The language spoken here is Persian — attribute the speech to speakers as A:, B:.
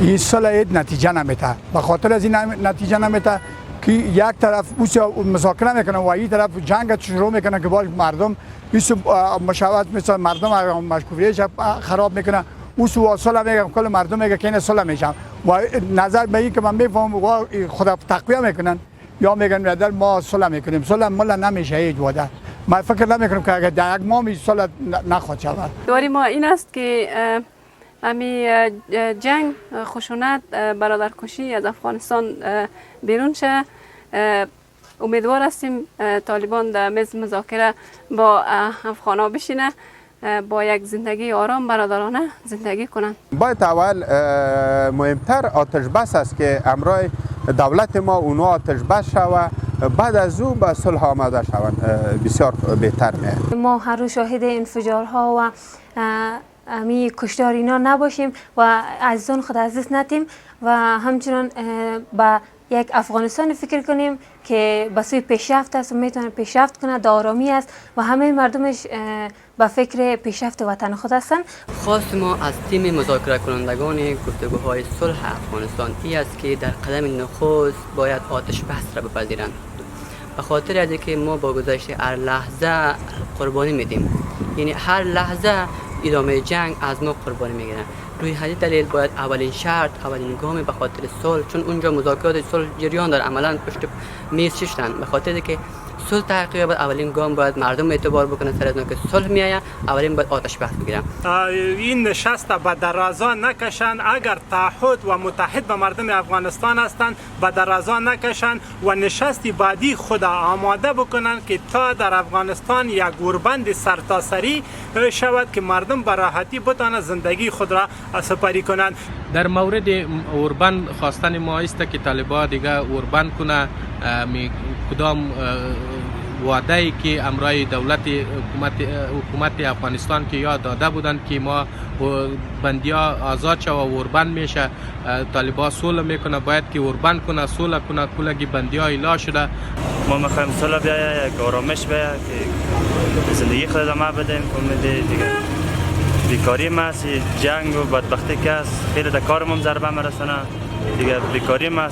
A: این صلح نتیجه نمیده. به خاطر از این نتیجه نمیده که یک طرف او مذاکره میکنه و این طرف جنگ شروع میکنه که باز مردم ایسو مشاورت مثل مردم مشکوریش خراب میکنه. او سو صلح میگه، کل مردم میگه که این صلح میشم و نظر به این که من میفهمم خدا تقویه میکنن یا میگن برادر ما صلح میکنیم. صلح ملا نمیشه هیچ وعده. من فکر نمیکنم که اگر در یک ماه می صلح نخواهد شود.
B: دوری ما این است که امی جنگ، خشونت، برادرکشی از افغانستان بیرون شه. امیدوار هستیم طالبان در میز مذاکره با افغانا بشینه، با یک زندگی آرام برادرانه زندگی کنند.
C: باید اول مهمتر آتش بس است که امرای دولت ما اونها آتش بس شوه، بعد از او به صلح آماده شوند، بسیار بهتر میه.
D: ما هر روز شاهد انفجارها و امی کشتار اینا نباشیم و عزیزان خود از دست نتیم و همچنان به یک افغانستان فکر کنیم که به سوی پیشرفت است و میتونه پیشرفت کنه، در آرامی است و همه مردمش به فکر پیشرفت وطن خود هستند.
E: خواست ما از تیم مذاکره کنندگان گفتگوهای صلح افغانستان ای است که در قدم نخست باید آتش بس را بپذیرند، به خاطر از اینکه ما با گذشت هر لحظه قربانی میدیم، یعنی هر لحظه ادامه جنگ از ما قربانی میگیرن. روی همین دلیل باید اولین شرط، اولین گام به خاطر صلح، چون اونجا مذاکرات صلح جریان داره، عملا پشت میز ششتن، به خاطر که صلح تحقق یابد اولین گام باید مردم اعتبار بکنن سر از که صلح میآید، اولین باید آتش بس بگیرن.
F: این نشست به درازا نکشند. اگر تعهد و متحد به مردم افغانستان هستند، به درازا نکشند و نشست بعدی خود آماده بکنند که تا در افغانستان یک اوربند سرتاسری شود که مردم به راحتی بتوانند زندگی خود را سپری کنند.
G: در مورد اوربند خواستن ما است که طالبا دیگه اوربند کنه. کدام وعده ای که امرای دولت حکومت افغانستان که یا داده بودند که ما بندیا آزاد شوه و اوربند میشه، طالبا صلح میکنه، باید که اوربند کنه، صلح کنه، کلگی بندیا ایلا شده.
H: ما میخوایم صلح بیایه، یک آرامش بیایه که زندگی خود ادامه بدیم. امید دیگه بیکاری ما، جنگ و بدبختی که است، خیلی در کارم ضربه مرسانه، دیگه بیکاری ما.